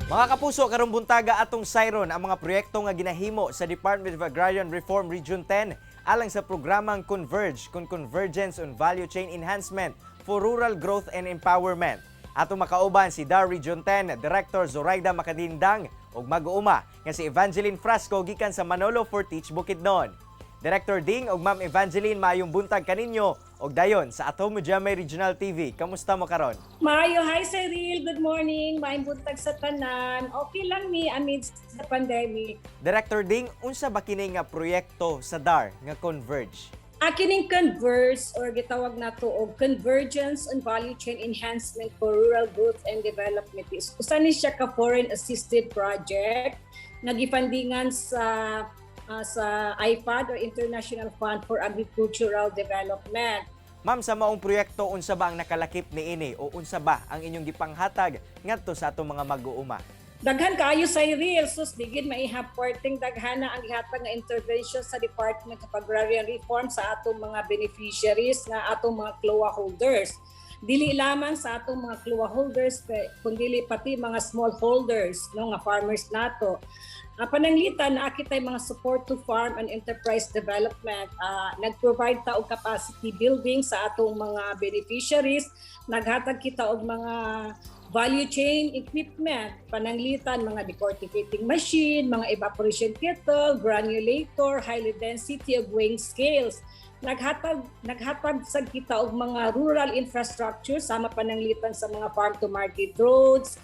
Mga kapuso, karong buntaga atong sayron ang mga proyekto nga ginahimo sa Department of Agrarian Reform Region 10 alang sa programang Converge kun Convergence on Value Chain Enhancement for Rural Growth and Empowerment. Atong makauban si DAR Region 10 Director Zoraida Macadindang ug mag-uuma nga si Evangeline Frasco gikan sa Manolo Fortich, Bukidnon. Director Ding ug Ma'am Evangeline, maayong buntag kaninyo ug dayon sa At Home GMA Regional TV. Kamusta mo karon? Maayo, hi Cyril, good morning. Maayong buntag sa tanan. Okay lang mi amidst the pandemic. Director Ding, unsa ba kini nga proyekto sa DAR nga Converge? Kining Converge or gitawag nato og Convergence on Value Chain Enhancement for Rural Growth and Development is usa ni siya ka foreign assisted project nga gifundingan sa IFAD or International Fund for Agricultural Development. Ma'am, sa maong proyekto, unsa ba ang nakalakip niini o unsa ba ang inyong gipanghatag ngadto sa atong mga mag-uuma? Daghan kaayo, Cyril, sus, di gyud maihaporting daghan na ang gihatag nga intervention sa Department of Agrarian Reform sa atong mga beneficiaries nga atong mga CLOA holders. Dili lamang sa atong mga CLOA holders kundi pati mga small holders, no, nga farmers nato. Pananglitan naa kitay mga support to farm and enterprise development. Nag-provide ta og capacity building sa atong mga beneficiaries, naghatag kita og mga value chain equipment, pananglitan mga decorticating machine, mga evaporation kettle, granulator, high density ug weighing scales. Naghatag sad kita og mga rural infrastructure sama pananglitan sa mga farm to market roads,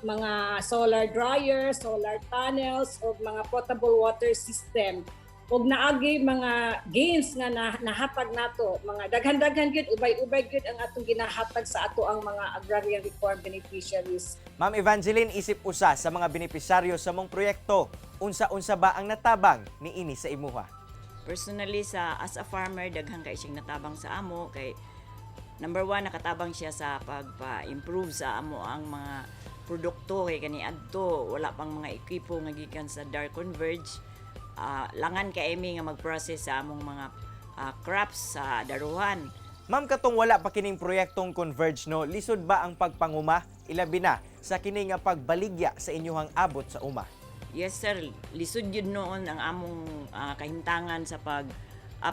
mga solar dryers, solar panels o mga potable water system. Og naagi mga gains nga nahatag nato, mga daghan-daghan gyud, ubay-ubay gyud ang atong ginahatag sa ato ang mga agrarian reform beneficiaries. Ma'am Evangeline, isip usa sa mga benepisaryo sa maong proyekto, unsa-unsa ba ang natabang niini sa imuha? Personally, sa as a farmer, daghan kay siyang natabang sa amo kay number one, nakatabang siya sa pagpa-improve sa amo ang mga produkto kay kani adto wala pang mga ekipo nga gikan sa DAR Converge. Langan kay mi nga mag-process sa among mga crops sa daruhan. Ma'am, katong wala pa kining proyektong Converge, no, lisod ba ang pagpanguma, ilabi na sa kini nga pagbaligya sa inyuhang abot sa uma? Yes sir, lisod yun noon ang among kahimtangan sa pag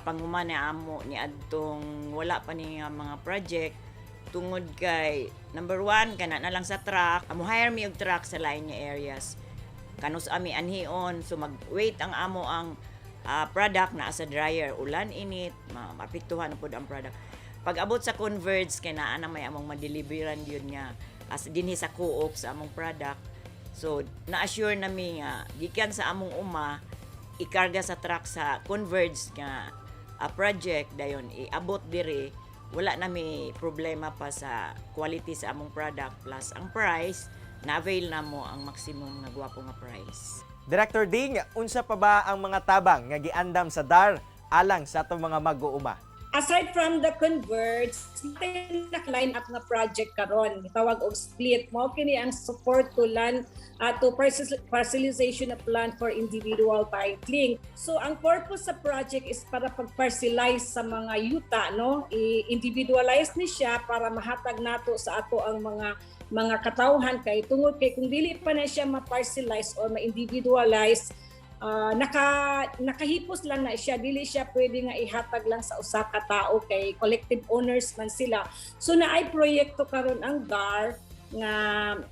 panguma ni amo ni adtong wala pa ni nga mga project tungod kay number one, kana na lang sa truck. Amo hire mi og truck sa lain nga areas kanus ami anhion, so mag-wait ang amo ang product na sa dryer, ulan, init, maapektuhan na pod ang product. Pag abot sa Converge kay naa na may among madeliveran yun nga as dinhi sa co-op sa among product, so na-assure na mi nga gikan sa among uma ikarga sa truck sa Converge nga project, dayon iabot diri, wala na mi problema pa sa quality sa among product, plus ang price, na-avail na mo ang maximum nga gwapo nga price. Director Ding, unsa pa ba ang mga tabang nga giandam sa DAR alang sa atong mga mag-uuma? Aside from the Converge, line up nga project karon tawag og SPLIT. Mao kini ang support to land to parcelization of land for individual titling. So ang purpose sa project is para pag-parcelize sa mga yuta, no, i-individualize ni siya para mahatag nato sa ato ang mga katawhan kay tungod kay kung dili pa na siya ma-parcelize or ma-individualize, nakahipos lang na siya, dili siya pwede nga ihatag lang sa usa ka tao kay collective owners man sila. So naay proyekto karon ang DAR nga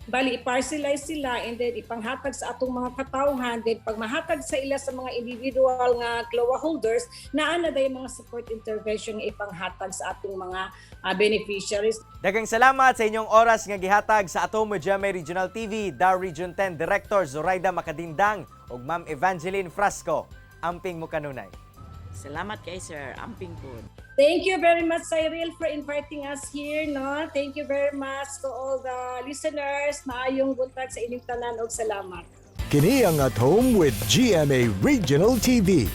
bali i-parcelize sila and then ipanghatag sa atong mga katawhan. Then pag mahatag sa ila sa mga individual nga CLOA holders, naa na day mga support intervention nga ipanghatag sa atong mga beneficiaries. Daghang salamat sa inyong oras nga gihatag sa At Home GMA Regional TV, DAR Region 10 Director Zoraida Macadindang ug Ma'am Evangeline Frasco. Amping mo kanunay. Salamat kay sir, amping pod. Thank you very much, Cyril, for inviting us here. No? Thank you very much to all the listeners. Maayong buntag sa inyong tanan og salamat. Kini ang At Home with GMA Regional TV.